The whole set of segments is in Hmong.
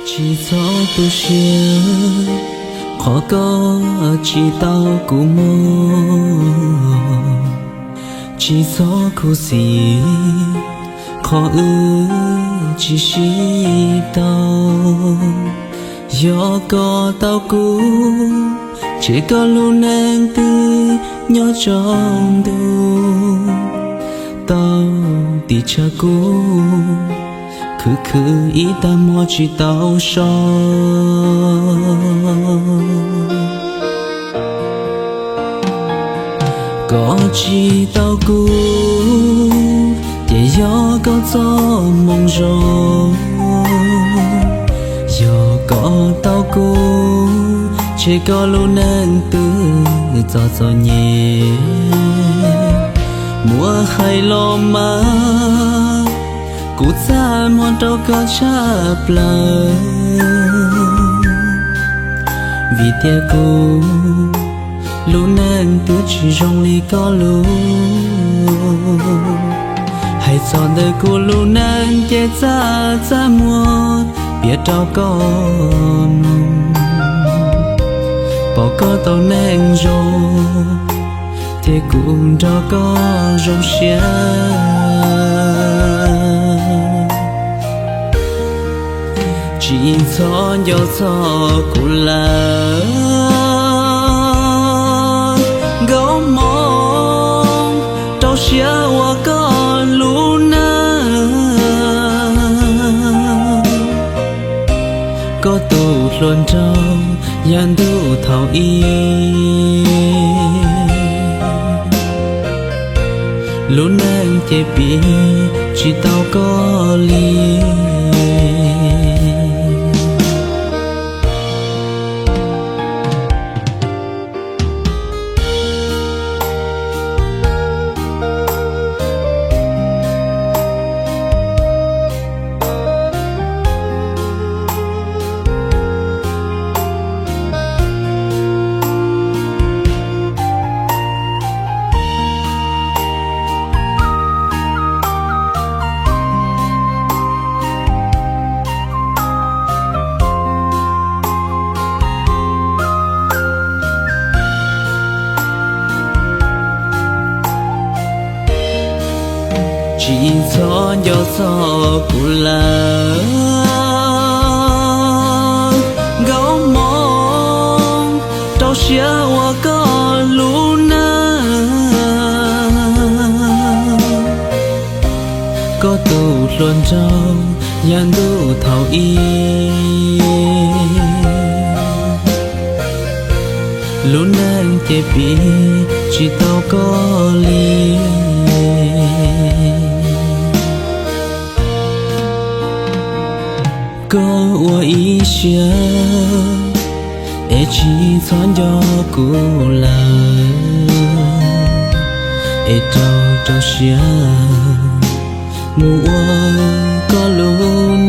Tsis txhob tu siab qhov koj tsis tau kuv muaj, tsis txhob khuv xim qhov wb tsis sib tau. Yog koj tau kuv, ces koj lub neej twb nyob tsaus ntuj. Tau tim tshav kub, khwv khwv ib tag hmo tsis tau so. Koj tsis tau kuv, ces yog koj txoj moo zoo. Yog koj tau kuv, ces koj lub neej twb txom txom nyem. Muab hais los mas, kuv txaj muag rau koj tshaj plaws, vim tias kuv lub neej twb tsis zoo li koj lub. Hais txog ntawm kuv lub neej ces txaj txaj muag piav rau koj mloog, pom koj tau neej zoo, thiab kuv nrog koj zoo siab. Tsis txhob nco txog kuv lawm, nkauj hmoob, rau siab ua koj lub neej. Koj tus hluas nraug yav ntuj thaum ub, lub neej ces piv tsis tau koj li. Tsis txhob nco txog kuv lawm, nkauj hmoob, rau siab ua koj lub neej. Koj tus hluas nraug yav ntuj thaum ub, lub neej ces piv tsis tau koj li. Koj ua ib siab es tsis txhob nco kuv lawm, es rau rau siab mus ua koj lub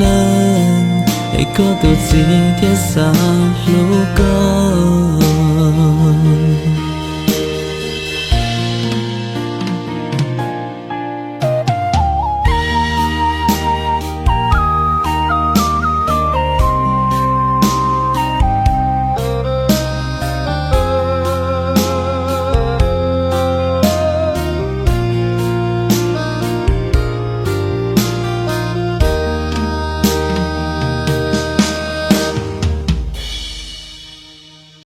neej, es koj tus txiv thiaj xav hlub koj.